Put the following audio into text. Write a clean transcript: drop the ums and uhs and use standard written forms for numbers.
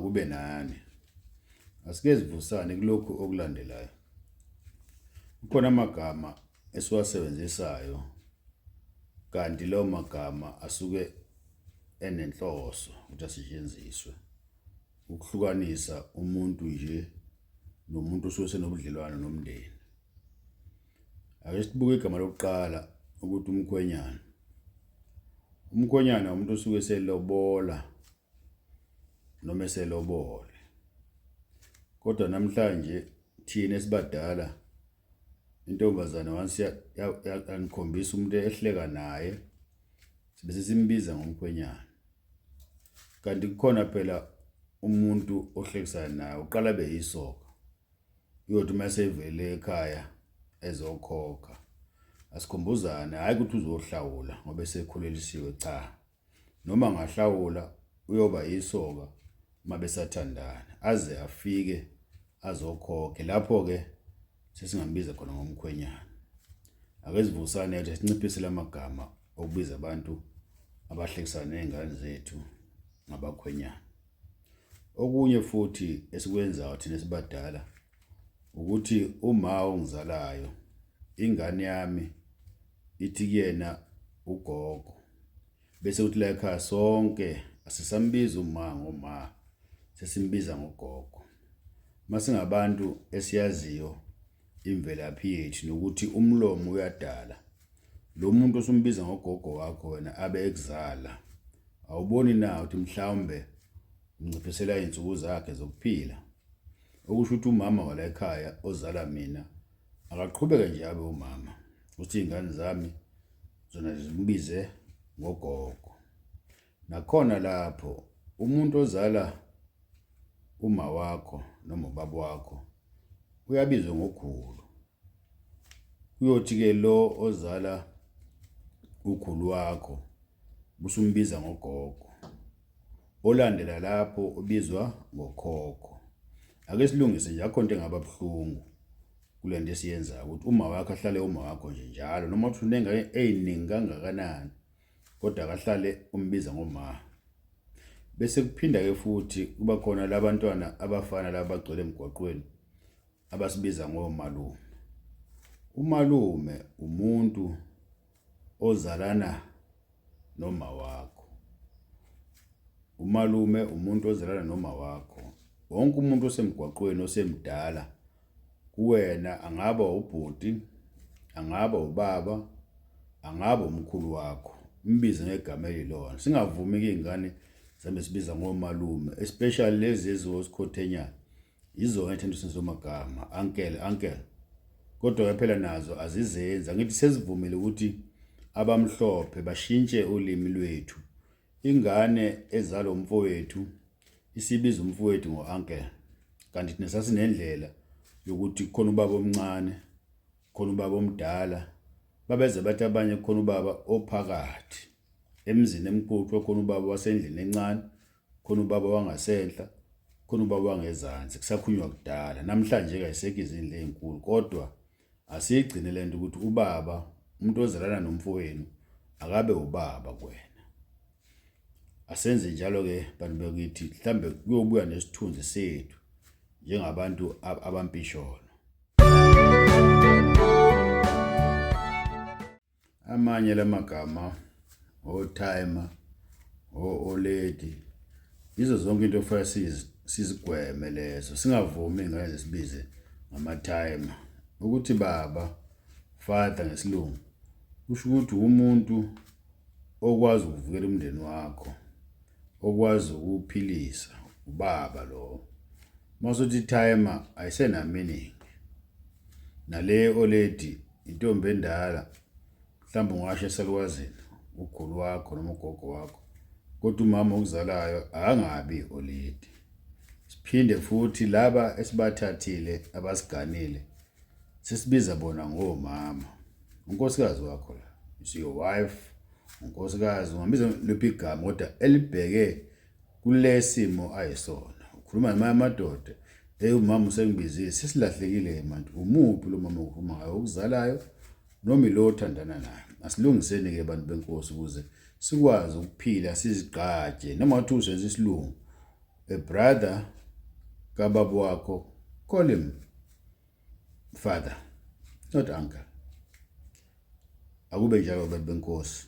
Makube nani. Asike sivusane kulokhu okulandelayo. Kukhona amagama esiwasebenzisayo kanti lawo magama asuke enenhloso ukuthi asetshenziswe ukuhlukanisa umuntu nje nomuntu osuke senobudlelwano nomndeni. Ake sibuke igama lokuqala ukuthi umkhwenyana. Umkhwenyana umuntu osuke eselobola noma eselobole. Kodwa namhlanje thina esibadala intombazane once yanikhombisa umuntu ehleka naye sibe simbiza ngomkhwenyana. Kanti kukhona phela umuntu ohlekisayo naye uqala abe yisoka. Uyothi uma esevele ekhaya ezokhokha asikhumbuzane hhayi ukuthi uzohlawula ngoba esekhulelisiwe cha. Noma angahlawula uyoba yisoka uma besathandana aze afike azokhokhe lapho-ke sesingambiza khona ngomkhwenyana. Ake sivusane ukuthi sinciphise lamagama okubiza abantu abahlekisana ney'ngane zethu ngabakhwenyana. Okunye futhi esikwenzayo thina esibadala ukuthi uma ongizalayo ingane yami ithi kuyena ugogo bese kuthi la ekhaya sonke asisambizi uma ngoma sesimbiza ngogogo. Masingabantu esiyaziyo imvelaphi yethu nokuthi umlomo uyadala. Lo muntu osumbiza ngogogo wakho wena abe ekuzala Awuboni na ukuthi mhlawumbe unciphisela izinsuku zakhe zokuphila? Okusho ukuthi umama wala ekhaya ozala mina akaqhubeke nje abe umama, ukuthi iy'ngane zami zona zimbize ngogogo. Nakhona lapho umuntu ozala uma wakho noma ubaba wakho uyabizwa ngokhulu. Kuyothi-ke lo ozala ukhulu wakho busumbiza ngogogo. Olandela lapho ubizwa ngokhokho. Ake silungise nje akho nto engaba buhlungu kule nto esiyenzayo ukuthi uma wakho ahlale uma wakho nje njalo noma uthi unengane eziningi kangakanani kodwa akahlale umbiza ngoma. Bese kuphinda-ke futhi kuba khona labantwana abafana laba bagcwele emgwaqweni abasibiza ngomalume. Umalume umuntu ozalana noma wakho. Umalume umuntu ozalana noma wakho. Wonke umuntu osemgwaqweni osemdala kuwena angaba ubhuti, angaba ubaba, angaba umkhulu wakho. Umbize ngegama elilona. Singavumi-ke iy'ngane zihambe sibiza ngomalume, especially lezi eziwosikhothenyana. Yizona ethanda usebenzisa amagama uncle uncle, kodwa ke phela nazo azizenzi. Angithi sesivumile ukuthi abamhlophe bashintshe ulimi lwethu. Ingane ezalwa umfowethu isibiza umfowethu ngo-uncle, kanti thina sasinendlela yokuthi kukhona ubaba omncane, khona ubaba omdala, babeze bathi abanye kukhona ubaba ophakathi emzini emkhulu, kuthiwa khona ubaba wasendlini encane, khona ubaba wangasenhla, khona ubaba wangezansi. Kusakhulunywa kudala. Namhlanje kayisekho izindlu ezinkulu kodwa asiyigcine lento ukuthi ubaba umuntu ozalana nomfowenu akabe ubaba kuwena. Asenze njalo-ke bantu bakithi, mhlambe kuyobuya nesithunzi sethu njengabantu abampisholo. Amanye lamagama o-timer, o-oledi, yizo zonke into okufanele sizigweme lezo, singavumi iy'ngane zisibize ngama-timer. Ukuthi baba, father ngesiLungu, kusho ukuthi umuntu okwazi ukuvikela umndeni wakho, okwazi ukuwuphilisa, ubaba lowo. Uma usuthi timer ayisena meaning. Nale oledi intombi endala mhlawumbe ungasho esalukwazini ukhulu wakho noma ugogo wakho kodwa umama okuzalayo akangabi oledi. Siphinde futhi laba esibathathile abasiganile sesibiza bona ngomama. Unkosikazi wakho la, is your wife, unkosikazi ungambiza liphi igama kodwa elibheke kule simo ayisona. Ukhuluma namanye amadoda, hey umama usengibizile, sesilahlekile manje. Umuphi lo mama okhuluma ngaye okuzalayo noma ilo othandana naye? Asilungiseni-ke bantu benkosi ukuze sikwazi ukuphila sizigqaje noma kuthiwa usenza isilungu. A brother kababa wakho, call him father, not uncle. Akube njalo, bantu benkosi.